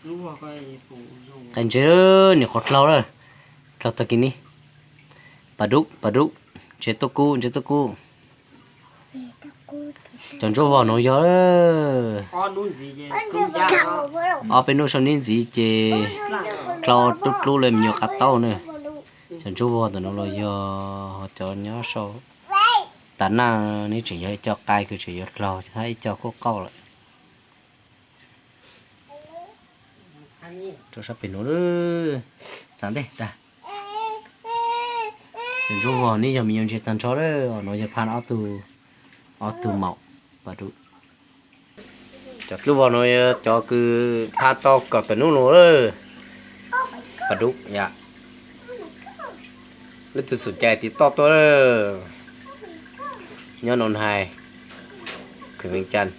Qai ntses, niam qhuav dlaug lawm, dlaug tag kis ni. Pas dub, pas dub, ntses tuaj kub, ntses tuaj kub. Cov ntsuab vog no yog ob peb hnub sau nib ntxiv ces dlaug dlub dlub li me nyuam qab taub na. Cov ntsuab vog ntawm no los yog cov nyob sau tas naj, neb tseem yog ib co qai kws tseem yuav dlaug hab ib co kuj qauj lawm. Rau sab pem nuav, txav ntej dag. Cov ntsuab vog neb yog me nyuam ntses tag nrho lawm, no yog phaj ob tug, ob tug maum pas dub. Cov dlub vog no yog cov kws phaj tau kaum tawm nub no lawm, pas dub yom. Leej twg xom cai tiv toj tuaj, nyob Noo Hais, khwv Vees Cas.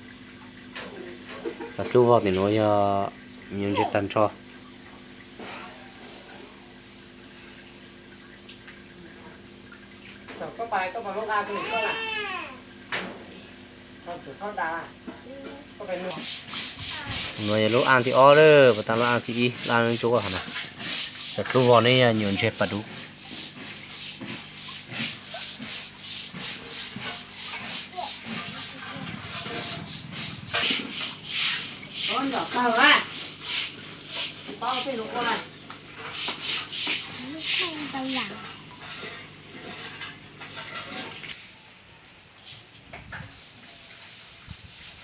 Cov dlub vog tim nuav yog me nyuam ntses tag nrho. Nuav yog lub aj thib ob lawm, puas tau lub aj thib ib, lub aj ntsuab hov na. Cov dlub vog neb yog nyuam ntses pas dub.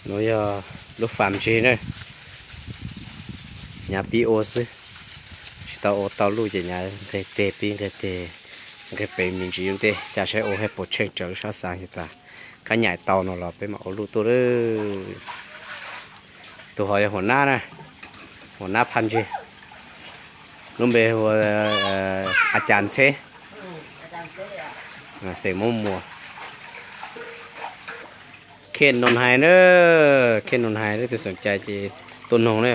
Nuav yog lub fam ntses na, nyav pib ua xwb, tsis tau ua tau luj ces nyav nqeg teg pib nqeg teg, nqeg pem me ntsis ua ntej, cas saib ua haj puas tsheej raws lub sab xaav tas. Qab nyaim tau no los peb mam ua luj tuaj lawm. Tus hov yog huam nab na, huam nab phaj ntses, lub npe hu ua A Cas Ntxheb, xeem Moob Muas. Khej Noo Hais na, Khej Noo Hais, leej twg xom cai ces tuaj noog na.